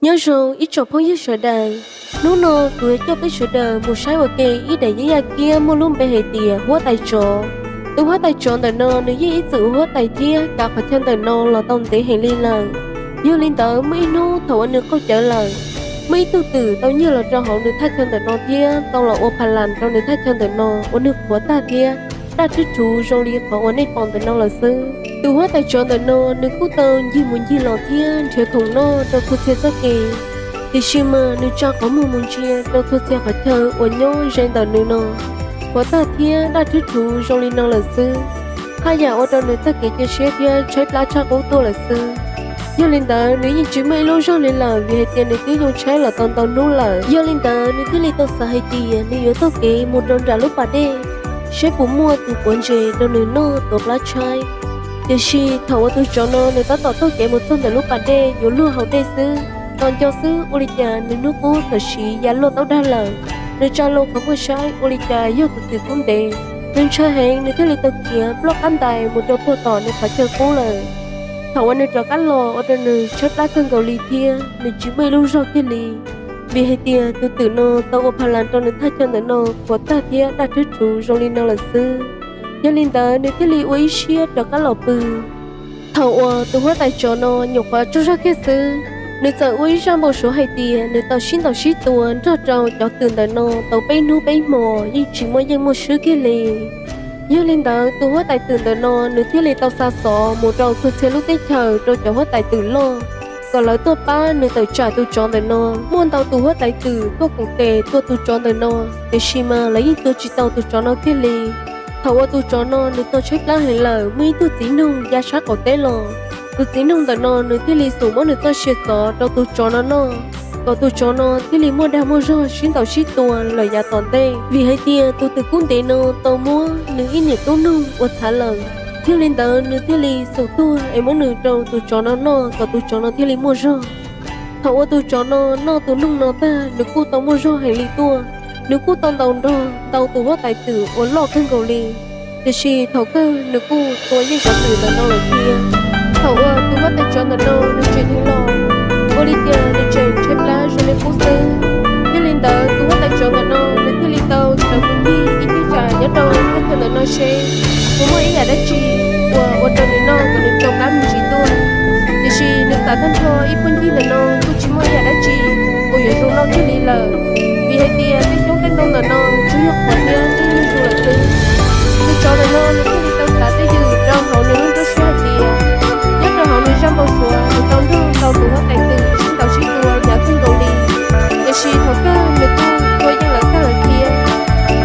Nyob zoo ib tsoom phooj ywg sawv daws, hnub no kuv yuav coj peb sawv daws mus saib ua ke ib daim yeeb yaj kiab muaj lub npe hais tias huab tais tsov. Tus huab tais tsov ntawm no nws yeej ib txwm ua huab tais thiab kav qhov chaw ntawm no los tau ntev heev li lawm. Yog li ntawd muaj ib hnub thaum uas nws qaug cawv lawm, muaj ib tug twm tau nyiag los rau hauv nws thaj chaw ntawm no thiab tau los ua phalas rau nws thaj chaw ntawm no uas nws qhuav tag thiab daj rhwb rhuv zoo li qhov uas nej pom ntawm no lawm xwb. Tus huab tais tsov ntawm no nws kuj tau ncig mus ncig los thiab nrhiav khoom noj rau txhua txhia txoj kev, tiam sis mas nws tsa qhov muag mus ntsia rau txhua txhia qhov chaw uas nyob ze ntawm nws no qhuav tag thiab daj rhwb rhuv zoo li no lawm xwb. Haj yam ua rau nws tag kev cia siab thiab tshaib plab tshaj qub tuaj lawm xwb. Yog li ntawd nws yeej tsis muaj ib lub zog li lawm vim hais tias nws twb yoo tshaib los tau ntau hnub lawm. Yog li ntawd nws thiaj li tau xav hais tias nws yuav taug kev mus rau nram lub pas dej, saib puas muaj tus quav ntses rau nws noj tuav plab tshaib. Tiam sis thaum uas tus tsov no nws tab tom taug kev mus txog ntawm lub pas dej yuav luag haus dej xwb, tos nco xwb ua li cas nws hnub qub txawm siv ya luaj taub dag lawm. Nws tsa loo qhov muag saib ua li cas yog tus twm kub ntev. Nws ntshai heev nws thiaj li tau khiav ploj qab ntais mus rau puag tom nws qhov chaw qub lawm. Thaum uas nws rov qab los ua rau nws tshaib plab kawg nkaus li thiab nws tsis muaj ib lub zog kiag li, vim hais tias tus twm no tau ua phalas rau nws thaj chaw ntawm no qhuav tag thiab daj rhwb rhuv zoo li no lawm xwb. Yog li ntawd nws thiaj li ua ib siab rov qab los pw. Thaum uas tus huab tais tsov no nyuam qhuav tsaug zog kiag xwb, nws txawm ua ib zaj npau suav hais tias nws tau sib ntaus sib tua nrog rau cov twm ntawm no tau peb hnub peb hmo yeej tsis muaj yeej muaj swb kiag li. Yog li ntawd tus huab tais twm ntawm no nws thiaj li tau xa xov mus rau txhua txhia lub teb chaws rau cov huab tais twm loj kom lawv tuaj pab nws tawm tsam tus tsov ntawm no. Muaj ntau tus huab tais twm tuaj koom tes tua tus tsov ntawm no, tiam sis mas lawv yeej tua tsis tau tus tsov no kiag li. Thaum uas tus tsov no nws tau tshaib plab heev lawm, muaj ib tug txiv noog ya sab qaum teb los. Tus txiv noog ntawm no nws thiaj li xub muab nws txoj sia txov rau tus tsov no noj, kom tus tsov no thiaj li muaj dag muaj zog sib ntaus sib tua lawm yav tom ntej. Vim hais tias tus twm kub ntev no tau muab nws ib niam tub noog ua txhav lawm, yog li ntawd nws thiaj li xub tuag es muab nws rau tus tsov no noj kom tus tsov no thiaj li muaj zog. Thaum uas tus tsov no noj tus noog no tag, nws kuj tau muaj zog heev li tuaj. Nws kuj tau ntaus nrog ntau tus huab tais twm uas loj kawg nkaus li, tiam sis thaum kawg nws kuj tua yeej cov twm ntawm no lawm thiab. Thaum uas tus huab tais tsov ntawm no nws tseem dheev los, ua li cas nws tseem tshaib plab zoo li qub xwb. Yog li ntawd tus huab tais tsov ntawm no nws thiaj li tau sawv mus ncig ib teb tsam nyob rau thaj chaw ntawm no seb puas muaj ib yam dab tsi uas ua rau nws noj kom nws tsau plab me ntsis tuaj. Tiam sis nws xav tag nrho ib puag ncig ntawm no kuj tsis muaj ib yam dab tsi uas yuav zoo noj kiag li lawm, vim hais tias tej xyoob tej ntoo ntawm no tsuas yog qhuav thiab twb zuj zus lawm xwb. Tus tsov ntawm no nws thiaj li tau xav twj ywm rau hauv nws lub nruab siab hais tias, nyob rau hauv nws zaj npau suav nws tau nrog ntau tus huab tais twm sib ntaus sib tua hnyav kawg nkaus li, tiam sis thaum kawg nws kuj tua yeej lawv tag lawm thiab.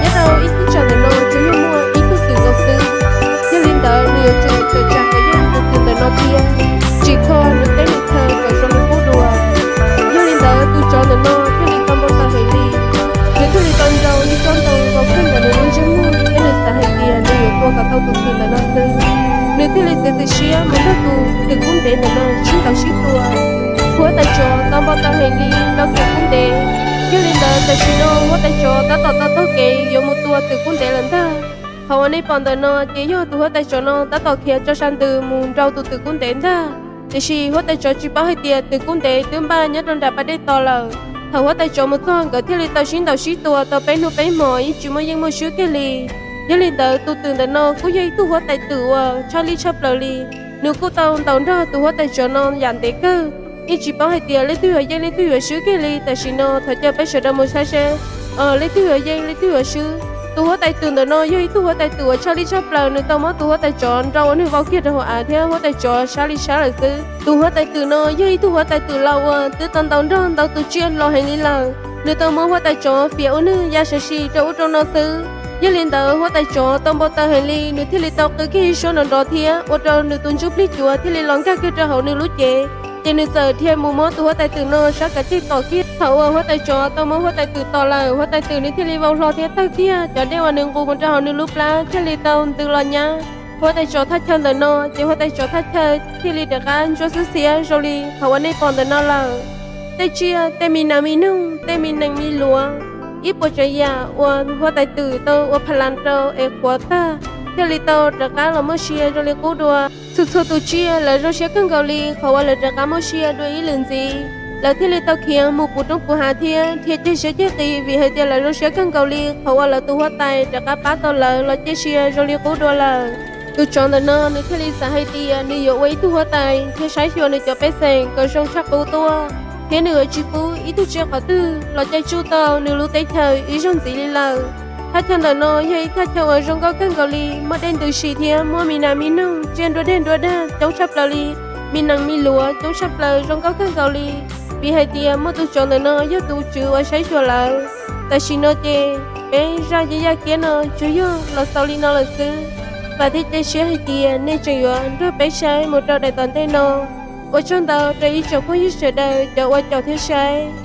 Nyob rau ib teb tsam ntawm no tsuas yog muaj ib tug twm nkaus xwb, yog li ntawd nws yuav tsum tawm tsam kom yeej tus twm ntawm no thiab, tsim kho nws teb nws chaw kom zoo li qub dua. Yog li ntawd tus tsov ntawm no thiaj li tau npau taws heev li, nws thiaj li tau nrau ib tsob ntoo vau kheej ntawm nws lub ntsej muag thiab nws xav hais tias nws yuav tua kom tau tus twm ntawm no xwb. Nws thiaj li txiav txim siab mus nrog tus twm kub ntev ntawm no sib ntaus sib tua. Tus huab tais tsov tau npau taws heev li rau twm kub ntev. Yog li ntawd tam sim no huab tais tsov tab tom tau taug kev yuav mus tua twm kub ntev lawm ntag. Qhov uas nej pom ntawm no ces yog tus huab tais tsov no tab tom khiav tso sab ntws mus nrau tus twm kub ntev ntag. Tiam sis huab tais tsov tsis paub hais tias twm kub ntev twb npaj nyob rau nram pas dej tos lawm. Thaum huab tais tsov mus txog nkawd thiaj li tau sib ntaus sib tua tau peb hnub peb hmo yeej tsis muaj yeej muaj swb kiag li. Yog li ntawd tus twm ntawm no kuj yog ib tug huab tais twm uas tshaj lij tshaj plaws li. Nws kuj tau ntaus nrog tus huab tais tsov no yam ntev kawg, yeej tsis paub hais tias leej twg yuav yeej leej twg yuav swb kiag li. Tam sim no thov caw peb sawv daws mus saib seb leej twg yuav yeej leej twg yuav swb. Tus huab tais twm ntawm no yog ib tug huab tais twm uas tshaj lij tshaj plaws, nws tau muab tus huab tais tsov nrau ua nws vau kiag rau hauv av thiab huab tais tsov sab li sab lawm xwb. Tus huab tais twm no yog ib tug huab tais twm laus uas twb tau ntaus nrog ntau tus tsiaj los heev li lawm. Nws tau muab huab tais tsov fiav ua nws ya sav si rau ub rau no xwb. Yog li ntawd huab tais tsov tau npau taws heev li, nws thiaj li tau qw kiag ib suab nrov nrov thiab ua rau nws tus ntsuj plig cuav thiaj li los nkag kiag rau hauv nws lub cev. Ces nws txawm dhia mus muab tus huab tais twm no sab kav ceg tom kiag. Thaum uas huab tais tsov tau muab huab tais twm tom lawm, huab tais twm nws thiaj li vau hlo thiab tawg kiag, cov dej uas nws nqus mus rau hauv nws lub plab thiaj li tau ntws los nyab huab tais tsov thaj chaw ntawm no. Ces huab tais tsov thaj chaw thiaj li rov qab ntsuab xwb xiab zoo li qhov uas nej pom ntawm no lawm. Tej tsiaj, tej me nas me noog, tej me nees me luav, ib puas tsav yam uas huab tais twm tau ua pha las rau es qhuav tag thiaj li tau rov qab los muaj sia zoo li qub dua. Txhua txhua tus tsiaj lawv zoo siab kawg nkaus li qhov uas lawv rov qab muaj sia dua ib lwm ntxiv. Lawv thiaj li tau khiav mus puv roob puv hav thiab dhia ceg siab ceg qis vim hais tias lawv zoo siab kawg nkaus li qhov uas lawv tus huab tais rov qab pab tau lawv los cia siab zoo li qub dua lawm. Tus tsov ntawm no nws thiaj li xav hais tias nws yuav ua ib tug huab tais thiab saib xyuas nws cov pej xeem kom zoo tshaj qub tuaj, thiab nws yuav tsis pub ib tug tsiaj qhov twg los caij tsuj tau nws lub teb chaws ib zaug ntxiv li lawm. Thaj chaw ntawm no yog ib thaj chaw uas zoo nkauj kawg nkaus li, muaj dej ntws si thiab muaj me nas me noog tsiaj nruab dej nruab dag coob tshaj plaws li, me nees me luav coob tshaj plaws zoo nkauj kawg nkaus li. Vim hais tias muaj tus tsov ntawm no yog tus tswv uas saib xyuas lawv. Tam sim no ces peb zaj yaj kiab no tsuas yog los xaus li no lawm xwb. Vam thiab cia siab hais tias nej tseem yuav nrog peb saib mus rau daim tom ntej no. Ua tsaug ntau rau ib tsoom phooj ywg sawv daws cov uas caum thiab saib.